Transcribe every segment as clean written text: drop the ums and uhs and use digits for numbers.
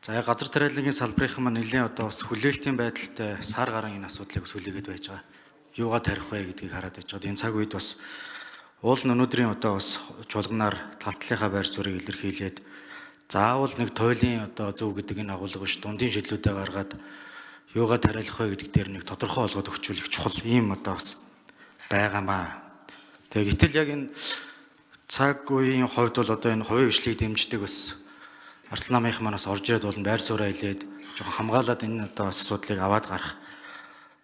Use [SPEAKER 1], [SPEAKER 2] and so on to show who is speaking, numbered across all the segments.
[SPEAKER 1] За газар тариалангийн салбарынхан маань нэлээд одоо бас хүлээлтийн байдалтай сар гарan энэ асуудлыг сүлээгээд байж байгаа. Юугаа тарих вэ гэдгийг хараад байж байгаа. Энэ цаг үед бас уул нь өнөөдрийн одоо бас чуулганаар талтлынхаа байр суурийг илэрхийлээд заавал нэг туйлын одоо зөв гэдэг энэ агуулга биш дундын шидлүүдээ гаргаад юугаа тариалах вэ гэдэг дээр нэг тодорхой олгоод өгчүүлэх чухал ийм одоо бас байгаамаа. Тэгээ гэтэл яг энэ цаг үеийн хувьд бол одоо энэ хувийн хвшлийг дэмждэг бас Арслан намынхан манаас орж ирээд бол байр сууриа илээд жоохон хамгаалаад энэ одоо бас асуудлыг аваад гарах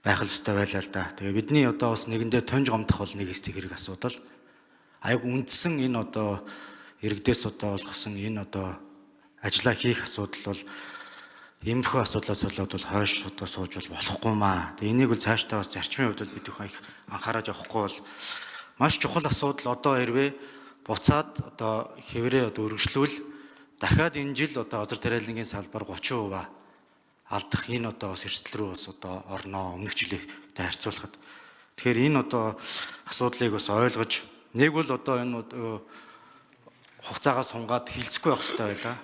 [SPEAKER 1] байх л ёстой байлаа л да. Тэгээ бидний одоо бас нэгэндээ тунж гомдох бол нэг их хэрэг асуудал. Аяг үндсэн энэ одоо иргэдээс одоо олгосон энэ одоо ажлаа хийх асуудал бол иймэрхүү асуудлаас болоод бол хойш одоо сууж бол болохгүй маа. Тэгээ энийг бол цаашдаа бас зарчмын хувьд бол бид бүхэн их анхаарал явахгүй бол маш чухал асуудал одоо хэрвээ буцаад одоо хэврээ одоо өргөжлүүл дахиад энэ жил одоо газар тариалангийн салбар 30% алдах энэ одоо бас эрсдэл рүү бас одоо орноо өмнөх жилийнхтэй харьцуулахад. Тэгэхээр энэ одоо асуудлыг бас ойлгож нэг бол одоо энэ хугацаагаас сунгаад хилцэхгүй байх хэрэгтэй байлаа.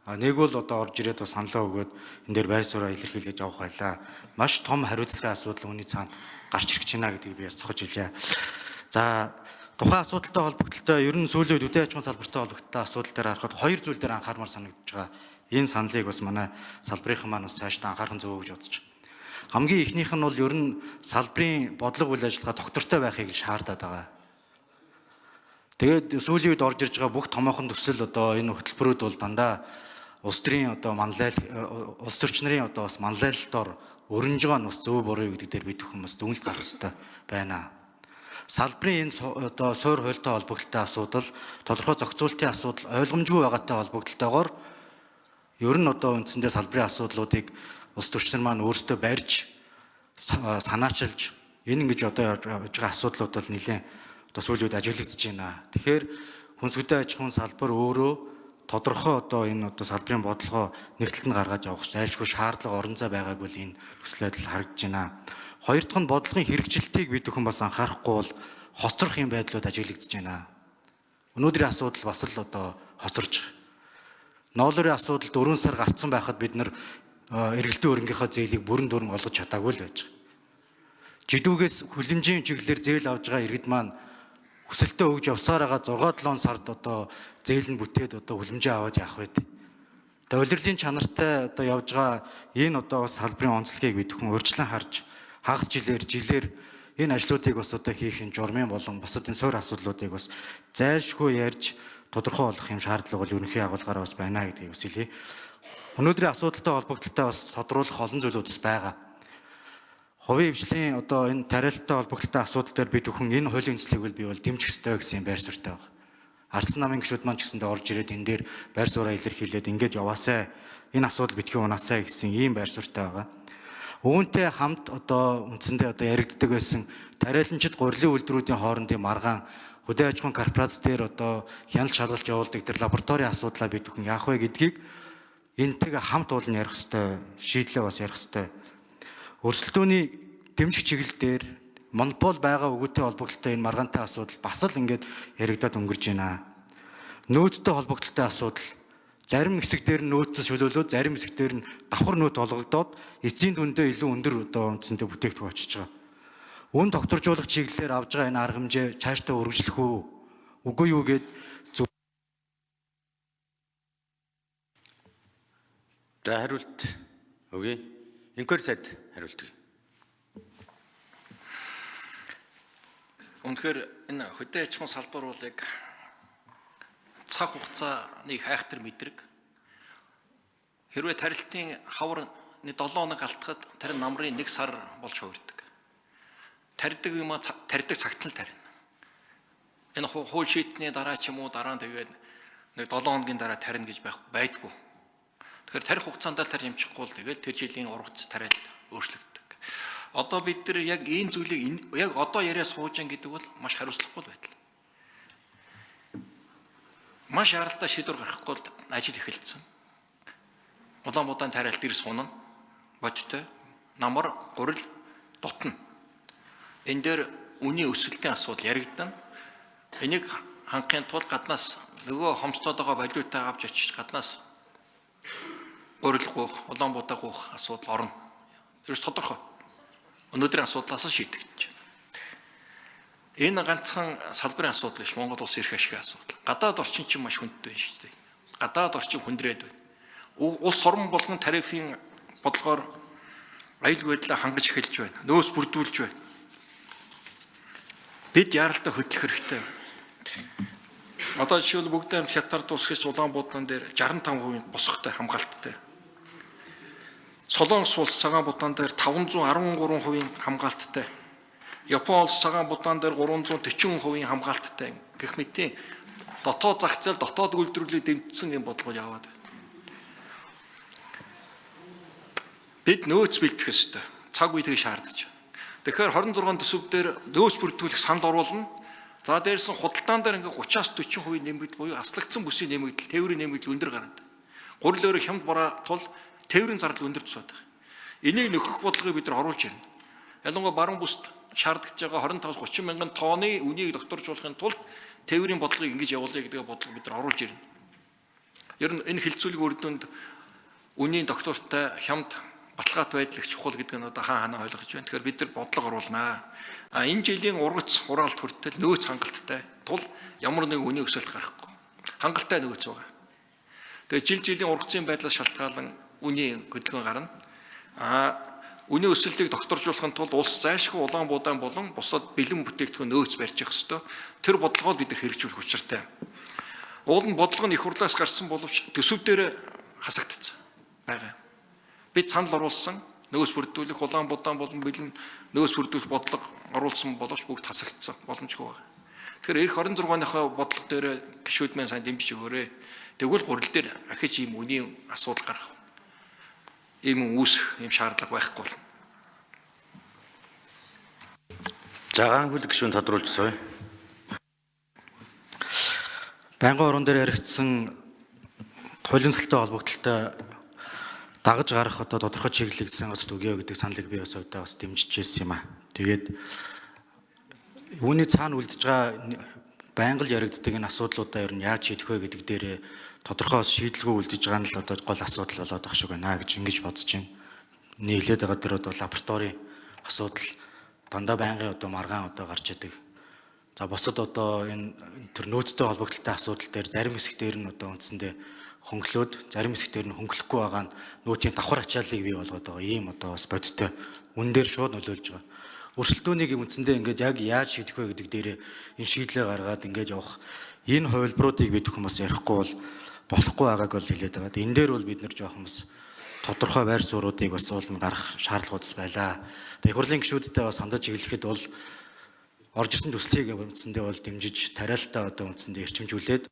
[SPEAKER 1] А нэг бол одоо орж ирээд бас саналаа өгөөд энэ дээр байр сууриа илэрхийлж явах байлаа. Маш том хариуцлагын асуудал үүний цаана гарч ирэх гэж байна гэдгийг би бас цохож хэлье. За тухайн асуудалтай холбогдлолтой ер нь сүүлийн үед үдэ аж ахуйн салбартай холбогдолтой асуудал дээр харахад хоёр зүйл дээр анхаармаар санагдаж байгаа. Энэ саналыг бас манай салбарынхан маань бас цаашдаа анхаарах зөв гэж бодож байгаа. Хамгийн эхнийх нь бол ер нь салбарын бодлого үйл ажиллагаа тогтвортой байхыг л шаардаад байгаа. Тэгээд сүүлийн үед орж ирж байгаа бүх томоохон төсөл одоо энэ хөтөлбөрүүд бол дандаа улс төрийн одоо манлайл улс төрч нарын одоо бас манлайлалтоор өрнөж байгаа нь бас зөв буруу гэдэг дээр бид бүхэн бас дүгнэлт гаргах хэрэгтэй байна. Салбарын энэ одоо суур хуультай холбогдлолтой асуудал, тодорхой зохицуултын асуудал ойлгомжгүй байгаатай холбогдлолтойгоор ер нь одоо үндсэндээ салбарын асуудлуудыг улс төрч нар маань өөрсдөө барьж санаачилж энэ ингэж одоо явж байгаа асуудлууд бол нэлээд одоо сүүлийн үед ажиглагдаж байна. Тэгэхээр хүнс хөдөө аж ахуйн салбар өөрөө тодорхой одоо энэ одоо салбарын бодлогоо нэг талд нь гаргаж явах зайлшгүй шаардлага орон зай байгааг бол энэ төслөд л харагдаж байна. Хоёр дахь нь бодлогын хэрэгжилтийг бид бүхэн бас анхаарахгүй бол хоцрох юм байдлууд ажиглагдаж байна. Өнөөдрийн асуудал бас л одоо хоцорч. Ноолорын асуудал 4 сар гарцсан байхад бид нар эргэлтийн өрөнгийнхөө зээлийг бүрэн дүүрэн олгож чадаагүй л байж байгаа. Жидүүгээс хүлэмжийн чиглэлээр зээл авж байгаа иргэд маань хүсэлтээ өгж явсаар байгаа 6 7 сард одоо зээл нь бүтээд одоо хүлэмжээ аваад явах үед. Тэгээ улирлын чанартай одоо явж байгаа энэ одоо бас салбарын онцлогийг бид бүхэн урьдчилан харж хагас жилээр жилээр энэ ажлуудыг бас одоо хийх энэ журмын болон бусад энэ суур асуудлуудыг бас зайлшгүй ярьж тодорхой болох юм шаардлага бол ерөнхий агуулгаараа бас байна гэдгийг бас хэлье. Өнөөдрийн асуудалтай холбогдлолтой бас тодруулах олон зүйлүүд бас байгаа. Хувийн хвшлийн одоо энэ тариалттай холбогдлолтой асуудал дээр бид бүхэн энэ хуулийн үндэслэлийг бол би бол дэмжих ёстой гэсэн юм байр суурьтай байна. Арслан намын гишүүд маань ч гэсэндээ орж ирээд энэ дээр байр сууриа илэрхийлээд ингээд яваасай. Энэ асуудал битгий унаасай гэсэн ийм байр суурьтай байгаа. Үүнтэй хамт одоо үндсэндээ одоо яригддаг байсан тариаланчид гурилын үйлдвэрүүдийн хоорондын маргаан хөдөө аж ахуйн корпорац дээр одоо хяналт шалгалт явуулдаг тэр лабораторийн асуудлаа бид бүхэн яах вэ гэдгийг энтэйгээ хамт уулан ярих ёстой, шийдлээ бас ярих ёстой. Өрсөлдөөний дэмжих чиглэл дээр монопол байгаа өгөөтэй холбогдлолтой энэ маргаантай асуудал бас л ингээд яригадад өнгөрж байна. Нөөцтэй холбогдлолтой асуудал зарим хэсэг дээр нь нөөц шөлөөлөө, зарим хэсэг дээр нь давхар нөөц олгогдоод эцсийн дүндээ илүү өндөр одоо үндсэндээ бүтээгдэхүүн очиж байгаа. Үн тогтворжуулах чиглэлээр авж байгаа энэ арга хэмжээ цаашдаа үргэлжлэх үү? Үгүй юу гэд
[SPEAKER 2] За хариулт өгье. Инкер сайд хариулт өгье.
[SPEAKER 3] Үнэхээр энэ хөдөө аж ахуйн салбар бол яг цаг хугацааны хайхтар мэдрэг. Хэрвээ тарилтын хавар 7 хоног алтахад тэр намрын 1 сар болж хувирдаг. Тарьдаг юм а тарьдаг цагт л тарина. Энэ хууль шийдсэний дараа ч юм уу дараа нь тэгээд нэг 7 хоногийн дараа тарина гэж байх байдгүй. Тэгэхээр тарих хугацаанд л тарь юмчихгүй л тэгээд тэр жилийн ургац тариалт өөрчлөгддөг. Одоо бид нар яг энэ зүйлийг яг одоо яриа сууж гин гэдэг бол маш хариуцлагагүй байдал. Маш яралтай шийдвэр гаргахгүй л ажил эхэлсэн. Улаанбаатарын тариалт дэр сунана. Бодтой. Намар гурил дутна. Энэ дээр үнийн өсөлтийн асуудал яригдана. Энийг хангахын тулд гаднаас нөгөө хомсдоод байгаа валютаа авч очиж гаднаас Гурил гуйх, Улаанбуудаа гуйх асуудал орно. Ерөөс тодорхой. Өнөөдрийн асуудлаас шийдэгдэж байна. Энэ ганцхан салбарын асуудал биш, Монгол улсын эрх ашигын асуудал. Гадаад орчин чинь маш хүндтэй байна шүү дээ. Гадаад орчин хүндрээд байна. Улс орон болгон тарифын бодлогоор аюулгүй байдлаа хангаж эхэлж байна. Нөөц бүрдүүлж байна. Бид яаралтай хөдлөх хэрэгтэй. Одоо жишээлбэл бүгд амьд хятад дуусгаж Улаанбуудан дээр 65% босготой хамгаалттай. Солонгос улс цагаан будаан дээр 513% хамгаалттай. Япон улс цагаан будаан дээр 340% хамгаалттай гэх мэтийн дотоод зах зээл, дотоод үйлдвэрлэлийг дэмжсэн юм бодлого яваад байна. Бид нөөц бэлтгэх ёстой. Цаг үеийг шаардаж. Тэгэхээр 26 төсөв дээр нөөц бүрдүүлэх санал оруулна. За дээрс нь худалдаан дээр ингээ 30-аас 40% нэмэгдэл буюу аслагдсан бүсийн нэмэгдэл, тээврийн нэмэгдэл өндөр гараад. Гурил өөр хямд бороо тул тээврийн зардал өндөр тусаад байна. Энийг нөхөх бодлогыг бид нар оруулж ирнэ. Ялангуяа баруун бүст шаардлагаж байгаа 25-30 мянган тонны үнийг докторжуулахын тулд тээврийн бодлогыг ингэж явуулъя гэдэг бодлого бид нар оруулж ирнэ. Ер нь энэ хилцүүлэг үр дүнд үнийн доктортой хямд баталгаат байдал их чухал гэдэг нь одоо хаа ханаа ойлгож байна. Тэгэхээр бид нар бодлого оруулнаа. А энэ жилийн ургац хураалт хүртэл нөөц хангалттай тул ямар нэгэн үнийн өсөлт гарахгүй. Хангалттай нөөц байгаа. Тэгээ жил жилийн ургацын байдлаас шалтгаалan үнийн хөдөлгөөн гарна. А үнийн өсөлтийг докторжуулахын тулд улс зайлшгүй улаан будаан болон бусад бэлэн бүтээгдэхүүн нөөц барьж явах ёстой. Тэр бодлогоо бид нар хэрэгжүүлэх учиртай. Уул нь бодлого нь их хурлаас гарсан боловч төсөв дээр хасагдсан байгаа. Бид санал оруулсан нөөц бүрдүүлэх улаан будаан болон бэлэн нөөц бүрдүүлэх бодлого оруулсан боловч бүгд хасагдсан боломжгүй байгаа. Тэгэхээр эх 26-ныхоо бодлого дээр гишүүд маань сайн дэмжиж өгөөрэй. Тэгвэл гурил дээр ахиж ийм үнийн асуудал гарах. Ийм үүсэх ийм шаардлага байхгүй болно.
[SPEAKER 2] За гаан хөл гишүүн тодруулж сууя.
[SPEAKER 1] Байнгын орон дээр яригдсан хулимсалтай холбогдлолтой дагаж гарах одоо тодорхой чиглэлийг засгийн газарт өгье гэдэг саналыг би бас хувьдаа бас дэмжиж байсан юм а. Тэгээд үүний цаана үлдэж байгаа байнга л яригддаг энэ асуудлуудаа ер нь яаж шийдэх вэ гэдэг дээр тодорхой бас шийдэлгүй үлдэж байгаа нь л одоо гол асуудал болоод байх шиг байна гэж ингэж бодож байна. Нийлээд байгаа тэр одоо лабораторийн асуудал дандаа байнгын одоо маргаан одоо гарч идэг. За бусад одоо энэ төр нөөцтэй холбогдлолтой асуудал дээр зарим хэсэг дээр нь одоо үндсэндээ хөнгөлөөд зарим хэсэг дээр нь хөнгөлөхгүй байгаа нь нөөцийн давхар ачааллыг бий болгоод байгаа ийм одоо бас бодиттой үн дээр шууд нөлөөлж байгаа. Өрсөлдөөнийг үндсэндээ ингээд яг яаж шийдэх вэ гэдэг дээр энэ шийдлээ гаргаад ингээд явах энэ хувилбаруудыг бид бүхэн бас ярихгүй бол болохгүй байгааг бол хэлээд байгаа. Энэ дээр бол бид нэр жоохон бас тодорхой байр суурьуудыг бас уулна гаргах шаардлагууд бас байлаа. Тэгээ их хурлын гишүүдтэй бас хандаж хэлэхэд бол орж ирсэн төслийг үндсэндээ бол дэмжиж тариалтаа одоо үндсэндээ эрчимжүүлээд